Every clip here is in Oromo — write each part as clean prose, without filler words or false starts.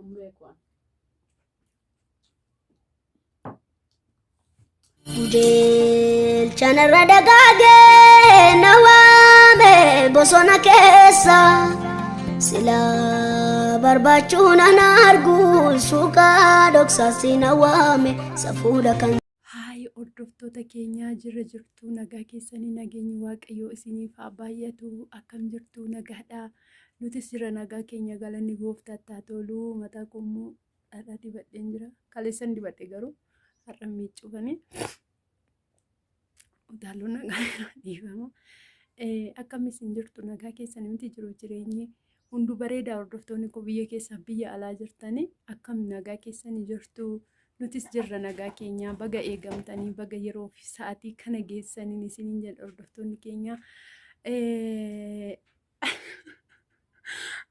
Hin beeku ani. Gudeelchanarra dagaagee na waame bosona keessa sila barbaachuun an argu suuqaa dhoksaasi na waame safuudha kan. Haay hordoftoota keenyaa, jirra jirtu? Nagaa keessanii? Nageenyi Waaqayyoo isiniif haa baay'atu. Akkam jirtu? Nagaadha? Nutis jira, nagaa keenya, galanni gooftaatti haa tolu. Mataa koommoo dhadhaa dibadheen jira. Kaleessan dibadhe, garuu har'a miiccufanii utaaloo nagaa dhiifama. Akkam isin jirtu? Nagaa keessanii miti? Jiru jireenyi hunduu bareedaa? Hordoftoonni koo biyya keessaa biyya alaa jirtanii, akkam nagaa keessanii jirtu? Nutis jirra, nagaa keenyaa. Baga eegamtanii, baga yeroo fi sa'aatii kana geessaniin isiniin jedha. Hordoftoonni keenya,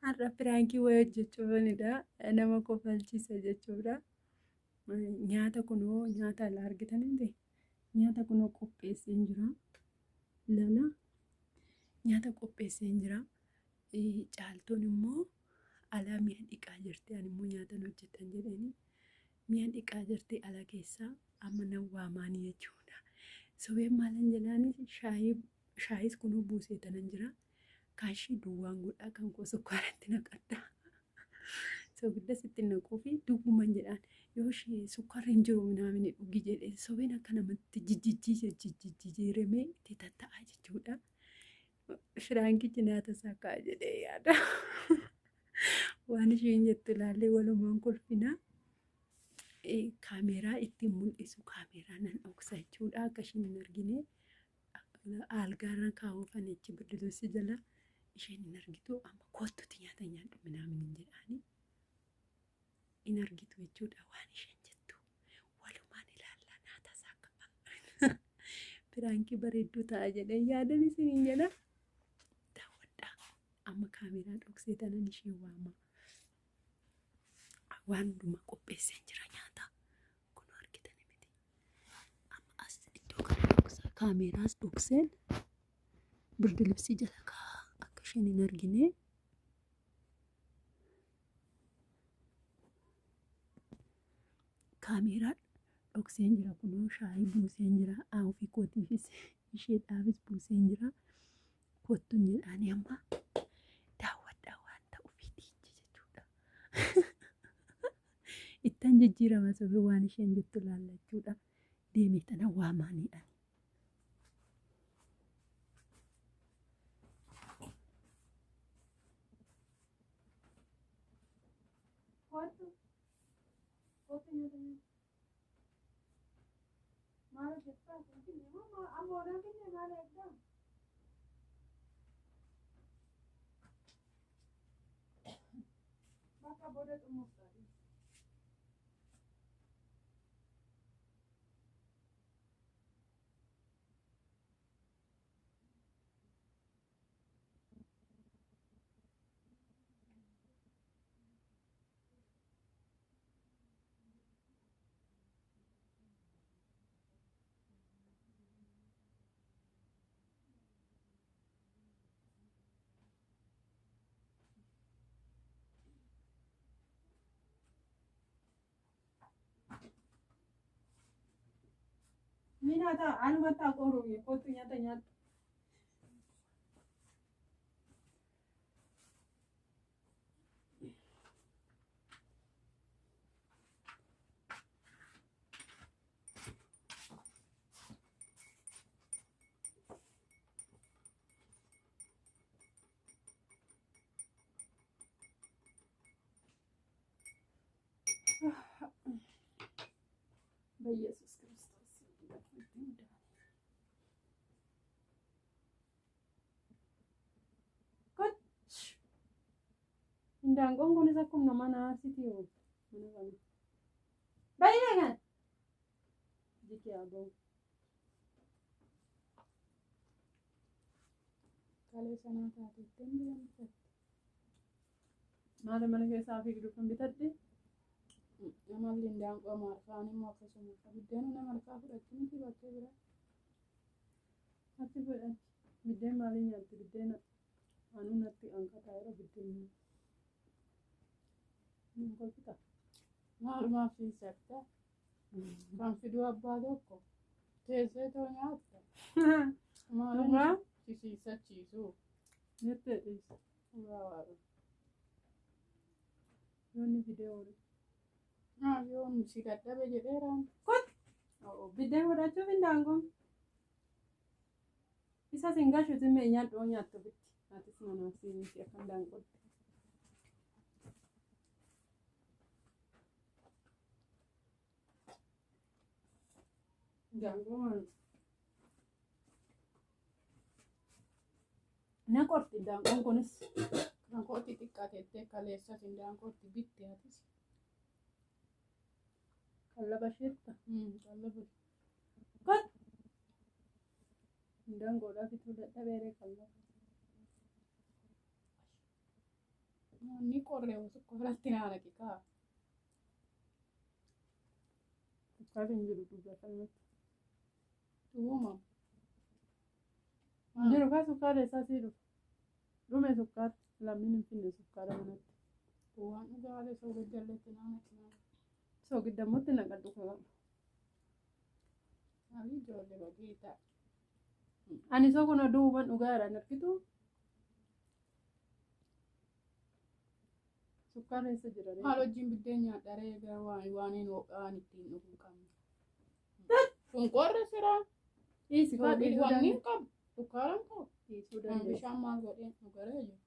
har'a prank wayii hojjechuufanidha. Nama kofalchiisa jechuudha. Nyaata kunoo, nyaata alaa argitanii miti? Nyaata kunoo qopheesseen jira. Lala, nyaata qopheesseen jira. Caaltuun immoo alaa mi'a dhiqaa jirti. Ani immoo nyaatan hojjedhan jedhanii mi'a dhiqaa jirti ala keessaa. Amma nan waamaanii jechuudha. Sobeen maalan jedhaani, shaayii, shaayis kunoo buusee tanan jira. Kaashii duwwaan godhaa, kan koo sukkaaratti naqadha. Soogidda sitti naquu fi duwwuman jedhaan, yoo ishee sukkaarri hin jiru minaamini dhugi jedhee sobeen akka namatti jijjiiramee itti tatta'a jechuudha. Prankichi naata isaa ka'a jedhee yaada. Waan isheen jettu ilaallee walumaan kolfinaa. Kaameeraa ittiin mul'isu, kaameeraa nan dhoksa jechuudha, akka isheen hin argine. Algaarra kaawwafan achi birdilisi jala, isheen hin argitu. Amma kottuti nyaata nyaadhu minaamin hin jedhaani. Hin argitu jechuudha. Waan isheen jettu walumaan ilaallaa, naata isaa ka'a. Prank bareedduu ta'a jedhee yaadan isiniin jedha. Daawwadhaa. Amma kaameeraa dhoksee tanan ishee waama. Waan hundumaa qopheesseen jira nyaata. Kun argitanii miti? Amma as iddoo kana dhoksa, kaameeraas dhokseen birdilibsii jala kaa'a akka isheen hin argine. Kaameeraa dhokseen jira, kunoo shaayii buuseen jira. Ofii kootiifis isheedhaafis buuseen jira. Kottuun jedhaanii, amma daawwadhaa waan ta'uufiiti jechuudha. Ittan jijjiirama sobee, waan isheen jettu laallachuudha. Deemee tana waamaanii ani. Kottu. Kottu, nyaata nyaata. Maal hojjettaa? Finfinnee moo amma olaan finne maal eegdaa? Bakka booda xumurtaa. Minata anumatti haa qoru, kottu nyaata nyaadhu. በኢየሱስ ክርስቶስ። Koch. Indaanqoon kunis akkuma nama naasiti yoo mana kana. Baay'ee kan. Jikii haa ba'u. Kalee sanaa taateetteen bira bitatte. Maali, mana keessaa fiigdu kan bitadhe? Amalli indaanqoo amaarfaan immoo akkasuma. Biddeena nama harkaa fudhachuu miti bakkee biraa. Achi fudhachi. Biddeen maalii nyaatti? Biddeena anuu natti hanqataa yeroo biddeen nyaatu. Hin kolfita. Maalumaaf siisetta. Kan fiduu abbaa tokko. Teessee too nyaatta. Dhugaa? Maalum sisiisachiisu. Jettee dhiisi. Dhugaa waaqa. Yoonni fidee oolu. Maal yoon si dadhabe jedheeraan. Kot! Biddeen godhachuuf hin daangoon. Isa sin gashuuti mee nyaadhu nyaattu bitti. Atis nanaaf si miti akkan daanqotti. Daanqoo na qorti daanqoon kunis. Kan kootti xiqqaatettee kaleessas hindaanqootti bitte atis. Qallaba isheetta. Qallaba. Kot! Daanqoodhaa bituu dadhabeeree qallaba. Ni qorree sukkaarratti naa naqi kaa. Sukkaarri hin jiru dhugaa kanatti. Dhuguma. Jiru kaa sukkaara isaa sii dhufa. Dhume sukkaara lammiin hin finne sukkaara manatti. Waan dhugaalee soogidda naa naqi naa. Soogidda immoo itti naqadhu kaa. Ani ijoollee bageeta. Ani soo kun duuban dhugaa jiraan argitu. Sukkaara eessa jira? Maal wajjin biddeen nyaadharee waan waan hin ho'aan ittiin dhuguu qabnu. Kun qorra siraa. Dhiisi kaa dhiisuu Wanni hin dandeessu. qabu. Sukkaara hin qabu. Dhiisuu Kan dandeessu. bishaan maal godheen dhugaree jiru.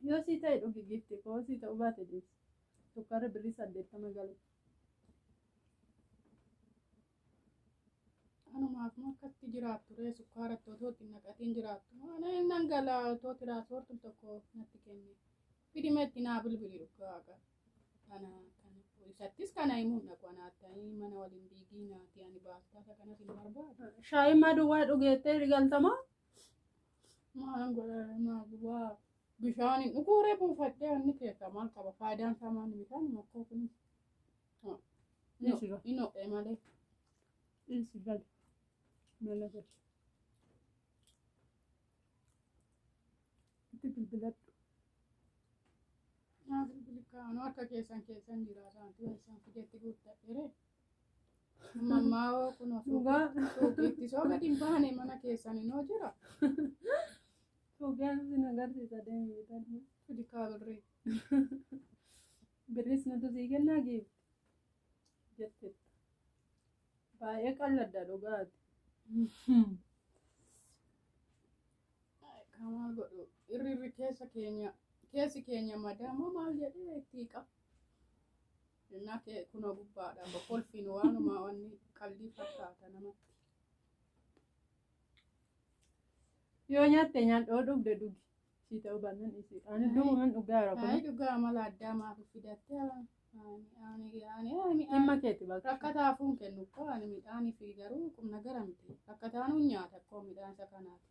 Yoo sii ta'e dhugi gifti koo sii ta'uu baate dhiisi. Sukkaara birrii 80 galu. Anumaaf akkatti jiraattu ree sukkaara otoo itti naqatiin jiraattu. Ani nan gala otoo tiraanspoortiin tokko natti kenne. Fidime itti naa bilbili dhugaa qaba. Kana kana isattis kana himuun dhaqu anaattanii mana waliin diigii naati ani baastata kanas hin barbaadu. Shaayii maa duwwaa dhugeettee galtamaa? Maalan godha maal waa bishaan hin dhuguuree buufadhee anni keessaa maal qaba faayidaan isaa maal bishaan mokkoo kunis. Dhiisi gaa. Inni ho'ee malee. Dhiisi gali. Mala gali. Itti bilbiladhu. Naa bilbili kaanuu harka keessan keessan jira saantii isaan fidetti guuttadhere. Mammaa hoo kunoo Dhugaa. suuqiitti soo gadi hin baane mana keessan inoo jira. Dhugaan sin agarsiisa deemi bitadhu. Fidi kaa birrii. Birris natu sii kennaa giifti. Jetteetta. Baay'ee qalladda dhugaati. Kan maal godhu irri keessa keenya keessi keenya madaamoo maal jedhee itti qaba. Innaa kee kunoo gubbaadha boqqolfiin waanuma wanni qallii fakkaata namatti. Yoo nyaatte nyaadhu yoo dhugde dhugi. Sii ta'uu baannaan dhiisi. Ani dhuguman dhugaa jira Ayi kun. dhugaa mala addaa maaf fidattee ani ani ani ani Dhimma keeti bakka. Rakkataafuu hin kennu koo ani midhaanii fi garuu qubna gara miti. Rakkataanuu nyaata koo midhaan isa kanaati.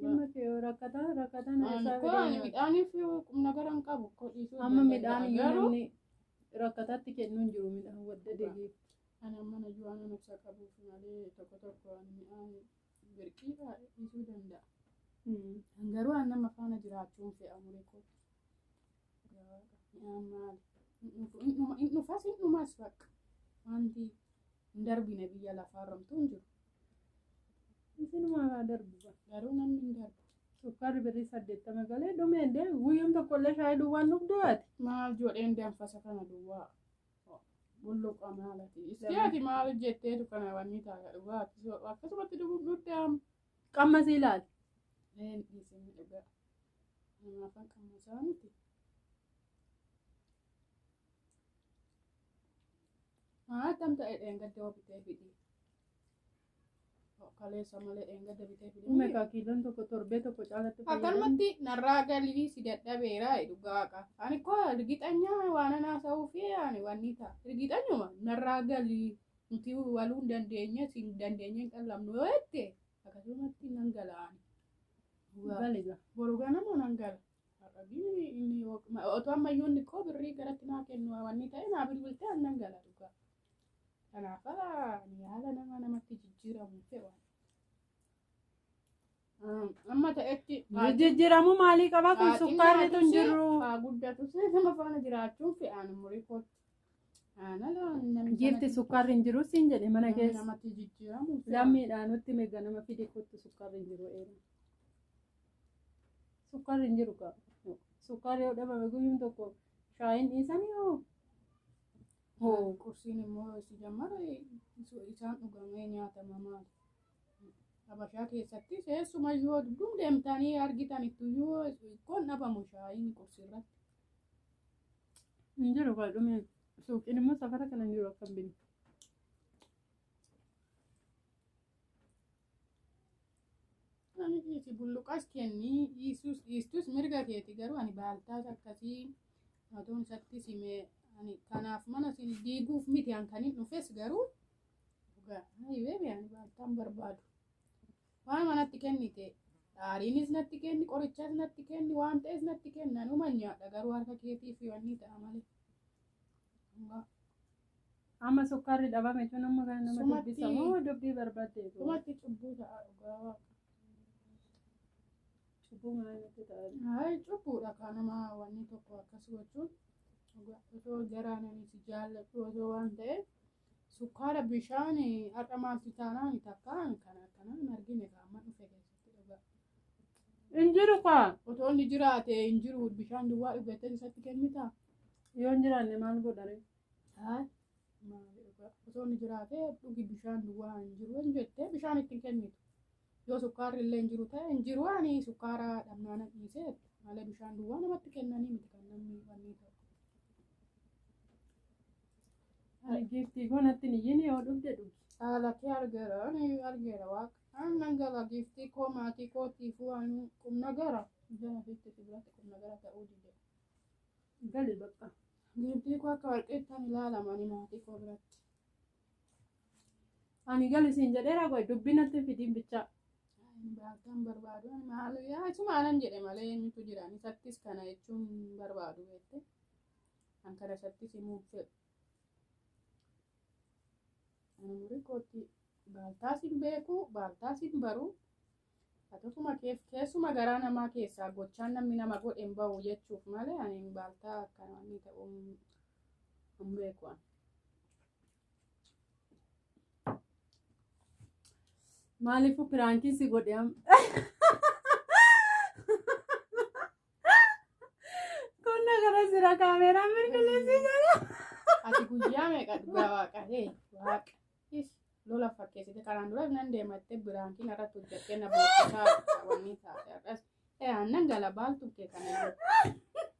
Dhimma kee yoo rakkataa rakkataan Ani isaa koo ani fidee nyaata. midhaanii fi qubna gara hin qabu koo dhiisuu Amma danda'a. midhaan iyyuu Garuu namni rakkataatti kennuu hin jiru midhaan wadda deebiif. ani amma na waan obsa qabuuf malee tokko tokko ani midhaan birqii dhiisuu danda'a. Garuu ani nama faana jiraachuun fe'a muree kootti. Midhaan maali? Hin dhufas hin dhumas bakka. Wanti hin darbine biyya lafaarramtuu hin jiru. Isinumaa haa darbu ba. Garuu namni hin darbu. Sukkaarri birrii 80 galee dhumeen dee guyyaan tokkollee shaayii duwwaan dhugduu ati. Maal jedheen danfasa kana duwwaa bulluqa maalati. Isti ati maal jetteetu kana wanni taata dhugaati. Akkasumatti dhugdaan Qammasii ilaali. een dhiisinni dhugaa. Namaafan qammasaa miti. Maal tam ta'e dheengadda hoo bitee fidhi. Kaleessa malee dheengadda bitee fidhi. Dhume kaa kiiloon tokko torbee tokko caalatti fayyadamu. Akkanumatti narraa galii si dadhabeera dhugaa qaba. Ani koo rigixanyaa waan haasa'uu fi ani wanni ta'a. Rigixanyuma narraa galii nuti waluu hin dandeenye si hin dandeenye hin qallamnu yoo jette akkasumatti nan gala ani. Gali gaa. Boru ganama nan gala. Har'abii inni otoo ammayyuu inni koo birrii garatti naa kennu wanni ta'e naa bilbiltee ani nan gala dhugaa. Kanaaf ani haala nama namatti jijjiiramu fe'u. Amma ta'etti Jijjiiramuu maalii qabaa kun sukkaarri tun jiru. Haa guddatus nama faana jiraachuun fe'aan umurii kootti. Giifti sukkaarri hin jiru siin jedhe mana keessa. Namatti jijjiiramu. Lammiidhaan nutti meega nama fide kottu sukkaarri hin jiru eera. Sukkaarri hin jiru kaa. Sukkaarri yoo dhabame guyyuun tokko shaayiin dhiisanii hoo. Hoo qursiin immoo si jammara isaan dhugamee nyaatama maali? Habashaa keessatti keessumayyuu dugdum deemtanii argitanittuyuu kun dhabamu shaayiin qursii irratti. Hin jiru kaa dhume suuqiin immoo safara kana hin jiru akkam binne. Ani dhiisi bulluqas kennii dhiisus dhiistus mirga keeti garuu ani baaltaas akkasii otoon isatti simee ani kanaaf mana sin diiguuf miti an kanin dhufes garuu dhugaa beebi ani baaltaan barbaadu. Waan manatti kennite aariinis natti kenni qorichas natti kenni waan ta'es natti kenni anuma nyaadha garuu harka keetii fi wanni ta'a malee. Amma sukkaarri dhabame jechuun amma kana nama Sumatti- dubbisa moo dubbii barbaadde? Sumatti cubbuu ta'a dhugaa waaqa. Cubbuu maalitti ta'a? Ay cubbuudha kan nama wanni tokko akkas gochuun osoo jaraan si jaalladhu osoo waan ta'eef sukkaara bishaan har'a maaltu taanaan takkaan kan akkanaa hin argine kaama dhufe keessatti dhugaa. Hin jiru kaa. Otoo inni jiraate hin jiru bishaan duwwaa dhugattee isatti kennitaa? Yoo hin jiraanne maal godhare? Ay maali dhugaa osoo inni jiraate dhugi bishaan duwwaa hin jiru hin jettee bishaan ittiin kennitu. Yoo sukkaarri illee hin jiru ta'e hin jiru ani sukkaara dhabnaan dhiisee malee bishaan duwwaa namatti kennanii miti kan namni wanni ta'u. Giiftii koo natti hin iyyin yoo dhugde dhugi. Haala kee argeera ani argeera waaqa. Ani nan gala giiftii koo maatii kootiifuu ani qubna gara. Jala fiitti si biratti qubna gara ta'uu dide. Gali bakka. Giiftii koo akka warqeettan ilaalama ani maatii koo biratti. Ani gali siin jedheera qoy dubbii natti fidiin bichaa. Ani baaltaan barbaadu ani maal yaa isumaanan jedhe malee eenyutu jira ani isattis kana jechuun hin barbaadu beekte. An kana isattis himuuf fedhu. Ani umurii kootti baaltaas hin beeku baaltaas hin baru. Akkasuma keessuma garaa namaa keessaa gochaan namni nama godhe hin bahu jechuuf malee ani baaltaa akkana wanni ta'uu hin beeku ani. Maaliifuu piraankiin si godhe amma? Kun nagara jira kaameeraan bilbileessi jira. Ati guyyaa meeqa dhugaa waaqa hee waaqa is lola fakkeessite kanaan dura nan deemattee biraankiin irratti hojjettee na boqotaa wanni taate har'as ee aannan gala baaltu kee kana jiru.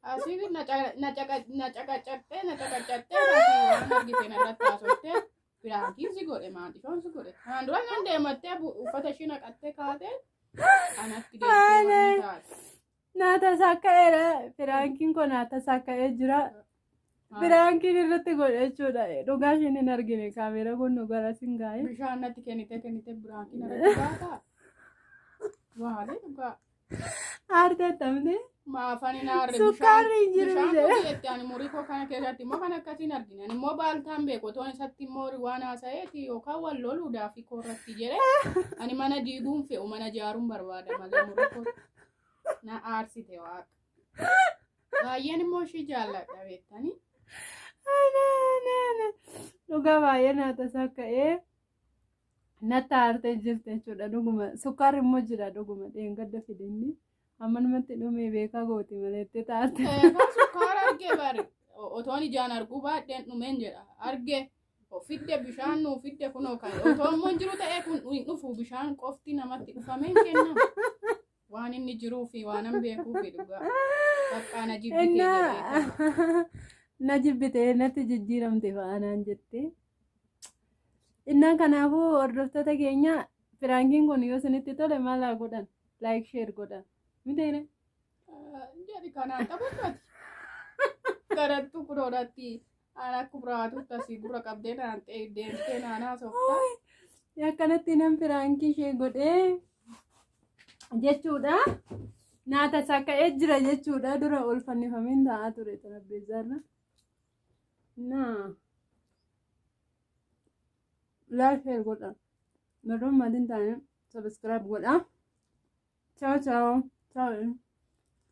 Asii na caqacattee na caqacattee waan argite narratti haasoftee biraankiin si godhe maatishoon si godhe kanaan dura nan deemattee uffata ishii naqattee kaatee anatti deemtee wanni taate. Naata sakka'eera. Piraankiin kun naata sakka'ee jira. Piraankiin irratti godhe jechuudha. Dhugaa isheen hin argine kaameera kun nu gara sin gaa'e. Bishaan natti kennite kennite biraankiin irratti baataa. Waalee dhugaa. Aartattamne. Maafan hin aarre Sukkaarri hin jiru bishaan jedhe. dhugeetti ani umurii koo kana keessatti immoo kan akkasiin argine. Ani immoo baaltaan beeku otoon isatti immoo waan haasa'eeti yookaan wal loluudhaaf koo irratti jedhe ani mana diiguun fe'u mana ijaaruun barbaada malee umurii koo na aarsite waaqa. Baay'een immoo ishii jaalladha beektanii. Dhugaa baay'ee naata sakka'ee. Natti aartee jirti jechuudha dhuguma. Sukkaarri immoo jira dhuguma dheengadda fidinni. Amma namatti dhumee beekaa gooti malee itti taate. Egaa sukkaara argee bari otoon ijaan arguu baadheen dhumeen jedha arge fidde bishaan nuu fidde kunoo kan otoo immoo hin jiru ta'ee kun hin dhufu bishaan qofti namatti dhufamee hin kennamu. Waan inni jiruu fi waan an beekuu fi dhugaa bakka na jibbitee jedhee Na jibbitee natti jijjiiramte fa'aa naan jette. Innaan kanaafuu hordoftoota keenya piraankiin kun yoo isinitti tole maal haa godhan? Like share godhan. Miteene? Jedhi kanaan taphatati. Garattuu kunoodhaatti aan akka biraatutti asii gurra qabdee naan deemtee naan haasofta. Akkanatti nan piraankii ishee godhee jechuudha. Naata sakka'ee jira jechuudha. Dura ol fannifameen taa'aa ture xarapheezzaarra. Naa. Like share godha. Warroon maatiin ta'an subscribe godha. Ciao ciao. Ciao.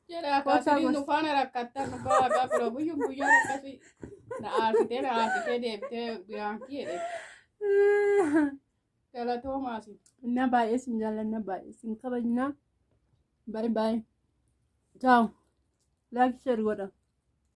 Jedhaa Koosaa kaasanii gosa. nu faana rakkattan nu ba'a qaba guyyuu guyyaan akkasii na aarsitee na aarsitee deebitee biraankii jedhe galatoomaasi. እና baay'ee sin jaallanna, baay'ee sin kabajna. Bye bye. Ciao. Like, share godha.